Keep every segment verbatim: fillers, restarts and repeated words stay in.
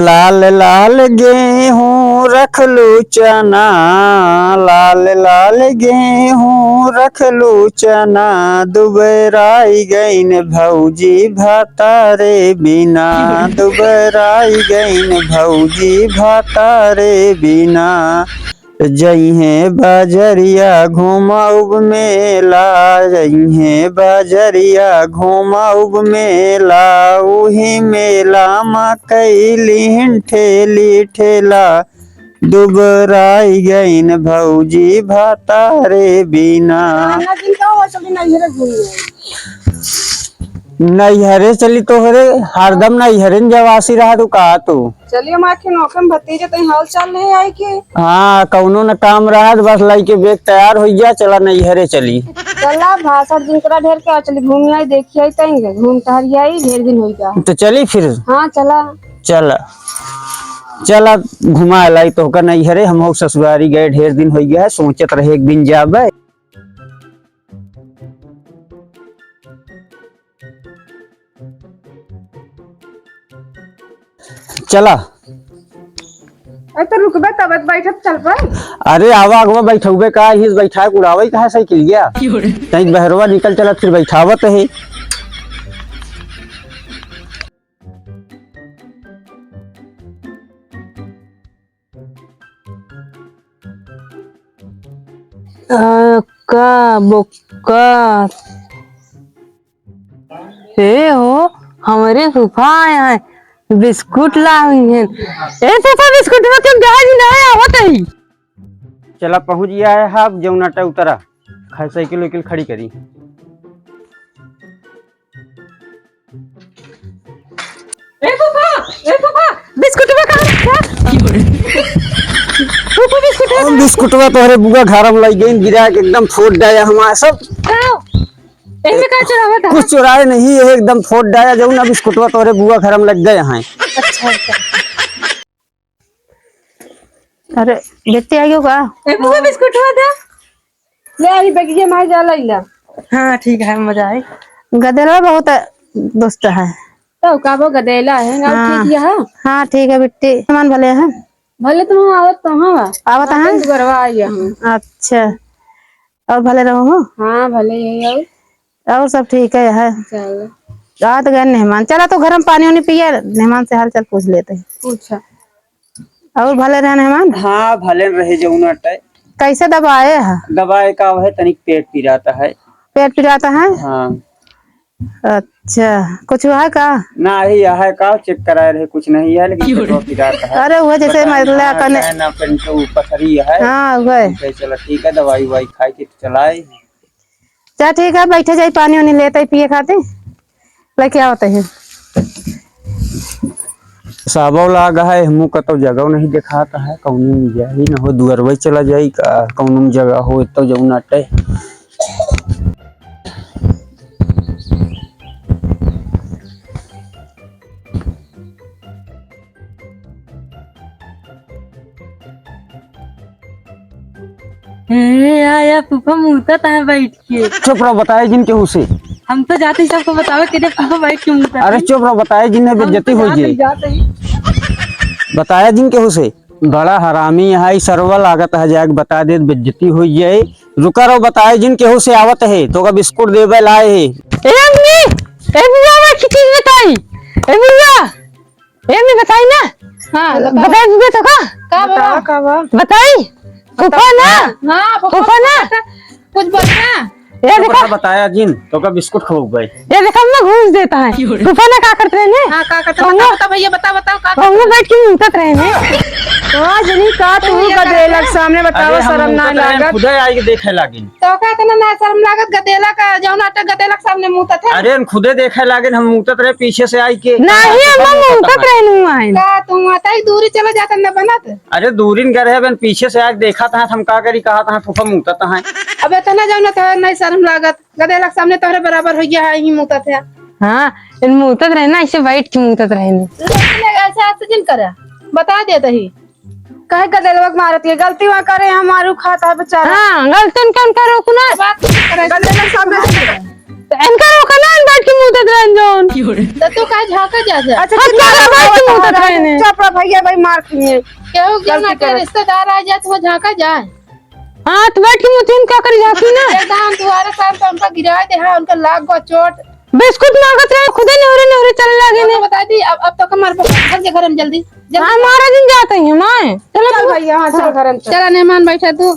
लाल लाल गेहूं रखलू चना, लाल लाल गेहूं रखलू चना, दुबराई गइन भौजी भातारे बिना, दुबराई गइन भौजी भातारे बिना। जइहें बजरिया घुमाउब मेला, जइहें बजरिया घुमाउब मेला, उही मेला मा कइलिहन ठेली ठेला, दुबराई गइन भौजी भातारे बिना। अन्ना दिन का हो चली नैहरे घूमे। नैहरे चली तोहरे, हरदम नैहरे न जवासी रहा तू का तू। चलिए माँ के नौखे में भतीजे तई हाल चाल नहीं आई के। हाँ, कौनो न काम रहा तो बस लइके बैग तैयार होइ जा, चला नैहरे चली। चला भाषण जिनकरा ढेर के, चली घूम आई, देखी आई, तई घूम टहरी आई, ढेर दिन होइ गया। तो चली फिर। हाँ चला। चला, चला घुमा लाई तोहका नैहरे, हम ससुरारी गए ढेर दिन होइ गया है, सोचत रहे एक दिन जाबे। चला। अरे तो रुकबे तब बैठब चल पर। अरे आवा आगवा बैठौबे का, हिस बैठाए उड़ावे कहा साइकिलिया। तई बहरवा निकल चला फिर बैठावत है। अक्का, बोक्का। ए हो, हमरे फूफा आए हैं, बिस्कुट लावे हैं। ए फूफा, बिस्कुट में तुम जहाज नहीं आवत है। चला पहुँच गया है, हाँ, जौना टे उतरा, खाए साइकिल वाइकिल खड़ी करी। ए फूफा, ए फूफा, बिस्कुटवा कहाँ रखा? फूफा, बिस्कुटवा कहाँ? बिस्कुटवा तोहरे बुआ घर में लग गई, गिरा के एकदम फोड़ डाया हमारा सब। खाओ। एमे का चुरावत है? कुछ चुराए नहीं, ये एकदम फोड़ डाया, जौन अब बिस्कुटवा तोहरे बुआ घर में लग गए हैं। अच्छा, अच्छा। अरे, बेटी आई हो का? ए, बुआ, बिस्कुटवा दे। ले आई, बेगिए माई जा लइला। हाँ, ठीक है, मजा आई। गदेलवा बहुत दुष्ट है। तो का वो गदेला है, गाँव हाँ। ठीक है? हाँ, ठीक है, बिट्टी। मेहमान भले हैं? भले तुम आवत तो हाँ। आवत हैं? दुगरवा आई है हम। अच्छा। और भले रहो हो? हाँ, भले ही और। और सब ठीक है, है? चल। आ तो गए मेहमान। चला तो घर में पानी उनी पिए, मेहमान से हाल चाल पूछ लेते हैं। पूछा। और भले रहे मेहमान? हाँ, भले रहे जौना टे। कैसे दबाए है? दबाए का है, तनिक पेट पिराता है। पेट पिराता है? हाँ। अच्छा, कुछ हुआ है का? ना ही है का, चेक कराए रहे, कुछ नहीं है, लेकिन पेटवा पिराता है। अरे, हुआ जैसे पता नहीं, मतलब हाँ, कने ना, कहीं तो पथरी है। हाँ, हुआ है। ठीक है, चला, ठीक है, दवाई उवाई खाए के तो चलाए। चल ठीक है, बैठे जाई, पानी उनी लेते ही पिए खातिर, लेके आवत है। साबो लाग है, हमू कतौ जगह नहीं देखात है, कौनो में जाई न हो, दुअरवै चला जाई का, कौनो में जगह हो तो जौना टे। ए, आया फूफा मूतत है बैठ के। चुप रहो, बताए जिन केहू से। हम तो जाते ही सबको बतावे कि रे फूफा बैठ के मूतत है। अरे चुप रहो, बताए जिन, हम बेइज्जती तो हो जाते जाए। ही, जाते ही। बताया जिन केहू से। बड़ा हरामी है ई सरवा, लागत है जाके बता देत, बेइज्जती हो जाए। रुका रहो, बताए जिन केहू से आवत है, तोका बिस्कुट देबे लाए है। ए अम्मी, ए बुआ, मैं की चीज बताई? ए बुआ, ए, मैं बताई ना? हाँ, बताओ। बताई बुआ तोका? का बाबा? बताओ, का बा? बताई? फूफा ना? हाँ, फूफा फूफा ना? कुछ बोल ना। ए, चुप देखा। रहा, बताया जिन, तोका बिस्कुट खवाउबे। ए, देखा, मैं घूस देता है। फूफा ना का करत रहे ने? हाँ, का करत रहे? कहूँगा, बता, बता भैया, बता, बताओ, का कहूँगा बैठ के मूतत रहे ने। तो जनी का तू भैया का गदेलक सामने बतावा, अरे, हम शर्म ना मूतत रहे, लागत? खुदे आई के देखे लागिन। तो का इतना ना शर्म लागत, गदेला का, जौन आटा गदेला के सामने मूतत है? अरे, हम खुदे देखे लागिन, हम मूतत रहे पीछे से आई के। नहीं, का हम मूतत रहे नु आइन। का तू आता ही दूरी चला जाता न बनत? अरे, दूरी न करे, अब पीछे से आके देखा था, हम का करी, कहा था, फूफा मूतत है। अब इतना जौन था, नहीं शर्म लागत, गदेला के सामने तोहरे बराबर हो गया है, ही मूतत है। हाँ, इन मूतत रहे ना, ऐसे बैठ के मूतत रहे ने। लेकिन ऐसे, ऐसे जिन करे, बता देत ही। काहे गदेलवा के मारत है? गलती वहाँ करे, हमारू खाता है बेचारा। हाँ, गलती उनका, उनका रोकू ना। बात नहीं करे। गदेलवा के सामने से। तो इनका रोका ना, इन बैठ के मूतत रहन जौन। तो तू का झांका जा जा? अच्छा, हम ठीक है, का बैठ के मूतत रहन? चुप रह भैया, भाई मार खाइए। केहू के ना गलती के करत। रिश्तेदार आ जाए तो वो झांका जाए। हाँ, तो बैठ के मूती, हम का करी झांकी ना? एकदम दुआरे सामने तो उनका गिरा दे, हाँ, उनका लाग गो चोट। बिस्कुट मांगत रहे, खुदे नेवरे नेवरे चले लागे ने। तो बता दी, अब, अब तो कमर पर घर के घर में जल्दी, जल्दी। हाँ, महाराज जी जाते हैं, माए। चलो चल तू। भैया, हाँ, चल घर में चल। चला मेहमान बैठा तू।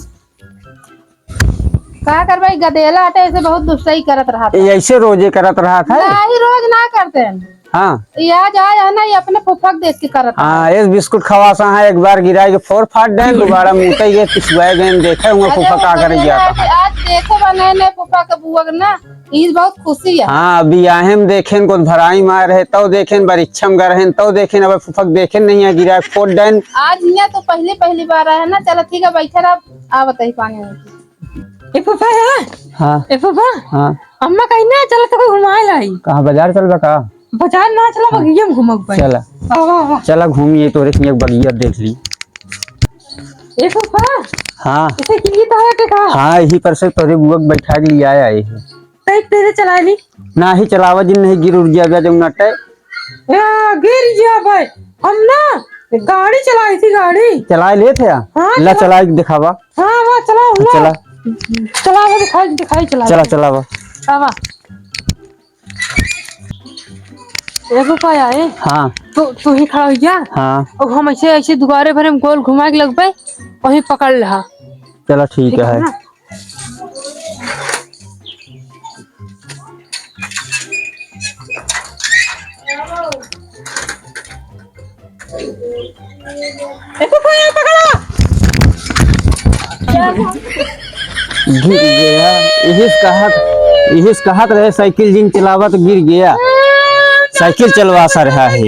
का करबा, ई गदेला हटे, ऐसे बहुत दुस्सई करत रहा था। ये ऐसे रोजे करत रहा था? नहीं, रोज ना करते हैं। हाँ। ये आज आया है ना, ये अपने फूफा के देख के करत रहा। हाँ, एक बिस्कुट खवासा है, एक बार गिराए के फोर फाट दें, दोबारा मुते ये पिछुआए गए, देखे हुए अरे फूफा का वो करे गया था। आज देखे बा नए नए फूफा के बुआ के ना, ई बहुत खुशी है। हाँ, अभी आहे हम देखेन, कुछ भराई मार है, तौ देखेन, बरिच्छम गर है, तौ देखेन, अब फूफा के देखेन नहीं है, गिराए फोर दें। आज हियाँ तो पहली, पहली बार आया है ना, चलो ठीक है, बैठे रह, आ बताई पानी में। ए फूफा है? हाँ। ए फूफा? हाँ। अम्मा कहीं ना चला तो कोई घुमाए लाई। कहाँ बाजार चलबा का? बाजार ना चला, बगिया में घूमक भाई। चला। आवा, आवा। चला घूमिए, तोरे के एक बगिया देख ली। ए फूफा? हाँ। इसे की तो है के का? हाँ, यही पर से तोरे बुआ के बैठा के लिए आया है। तै तेरे चला ली। ना ही चलावा जिन नहीं गिर उड़ गया जब नटे। या, गिर गया भाई। हम ना गाड़ी चलाई थी, गाड़ी। चलाए ले थे या? हाँ, ला चला। चलाए के दिखावा। हाँ, हाँ, चला, हाँ, हुआ। चला। चला, वो दिखाई, दिखाई चला। चला, चला, वो। आवा। एगो पाया है। हाँ। तू, तू ही खड़ा हो जा। हाँ। और हम ऐसे, ऐसे दुआरे भरे में गोल घुमा के लगबे, वहीं पकड़ लहा। चला, ठीक ठीक है है। ना? देखो भैया, पकड़ा। गिर गया। इहिस कहत, इहिस कहत रहे साइकिल जिन चलावत गिर गया। साइकिल चलवा सा रहा है। हम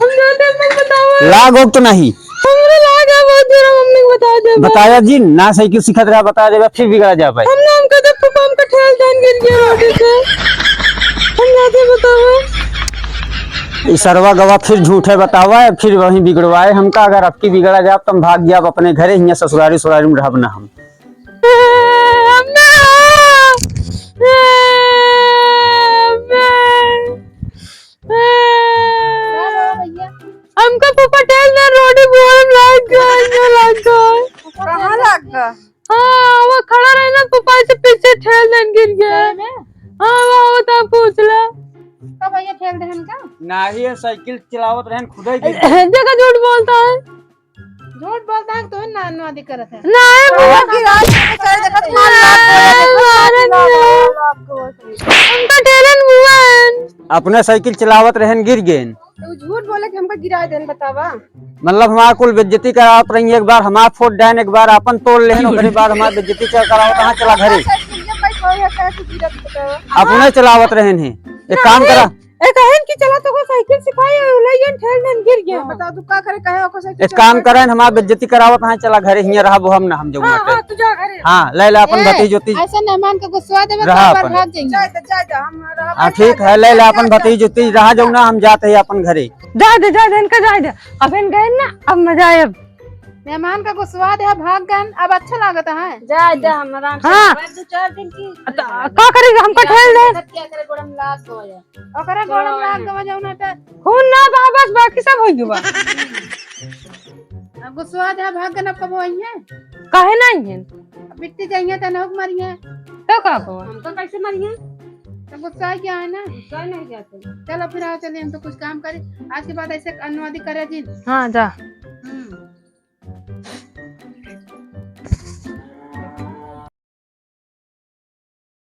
जाते हैं, मम्मी बताओ। लाग होक तो नहीं? हमरे लाग है बहुत जोर, मम्मी को बता दे। बताया जिन, ना साइकिल सिखत रहा, बता देबा, फिर बिगड़ा जा भाई। हम ना, हम कदम पे पाम का ठेल जान गिर गया रोड से। हम जाते हैं, बताओ। ई सरवा गवा फिर झूठे बतावा है, फिर वहीं बिगड़वाए हमका। अगर अबकी बिगड़ा जाब तो हम भाग जाब अपने घरे, हियाँ ससुरारी, ससुरारी में रहब ना हम। अम्मा! अम्मा! का हुआ भैया? हमका फूफा ठेल ना रोटी बोल लाग गए, ये लाग गए। कहाँ लाग गए? हाँ, वो खड़ा रहे ना, फूफा से पीछे ठेल देन गिर गया। सही में? हाँ, वो होता पूछ ला। का भैया ठेल देहन का? नाही, ये साइकिल चलावत रहन, खुदे गिर गए। देखा झूठ बोलता है। झूठ बोलता है, तो ना, ना दिक्कत है। नहीं, बुआ। गिरा के चल, देखा, नहीं, मार, मार, मार, मार। हमका ठेलन बुआ। अपने साइकिल चलावत रहन, गिर गेन। तो झूठ बोले कि हमका गिरा देन, बतावा। मतलब हमार कुल बेइज्जती करावत रही, एक बार हमार फोड़ डायन, एक बार आपन तोड़ लेहन, ओकरे बाद हमार बेइज्जती कर-, करावत, हाँ, चला घरे। साइकिल पे बैठ हो या कैसे गिरत बतावा। अपने चलावत रहन है, एक काम करा। ए, कहन कि चला तो को साइकिल सिखाई, उलैयन ठेल देन गिर गया। हाँ, बताओ तू का करे, कहे ओको साइकिल एक काम चलावे? करन, हमार बेइज्जती करावत, हाँ, चला घरे, हियाँ रहबो हम ना, हम जौना हाँ, के। हाँ, तू जा घरे। हाँ, ले ले अपन ए, भतीज उतीज। ऐसे मेहमान के गुस्सा देवे, रहा तो अपन। भाग जाएंगे। जाए दे, जाए दे, हम रहा हाँ, भाई, ठीक जाए है, दे, ले ले जाए अपन दे, भतीज उतीज, जाए रहा दे। जौना, हम जाते हैं अपन घरे। जाए दे, जाए दे, इनका जाए दे। अब इन गए ना, अब मजा आए अब। मेहमान का गुस्सा दे, भाग गन, अब अच्छा लागत है। जाए दे, हम आराम से हाँ। बैठ दो चार दिन की। तो का करेंगे, हमको ठेल दे। क्या करे, गोड़ में लाग गवा है। ओकरे गोड़ में लाग गवा, जौन हटे। खून ना बहा, बस बाकी सब हो गवा। अब गुस्सा दे, भाग गन, अब कब आई है? काहे नहीं है? अब बिट्टी जाइए, तनहुक मरिए। तो का को? हम तो कैसे मरिए? तो गुस्सा क्या है ना? गुस्सा नहीं जाते। चलो फिर आओ, चलिए, हम तो कुछ काम करें। आज के बाद ऐसे अनुवादी करे जिन। हाँ, जा।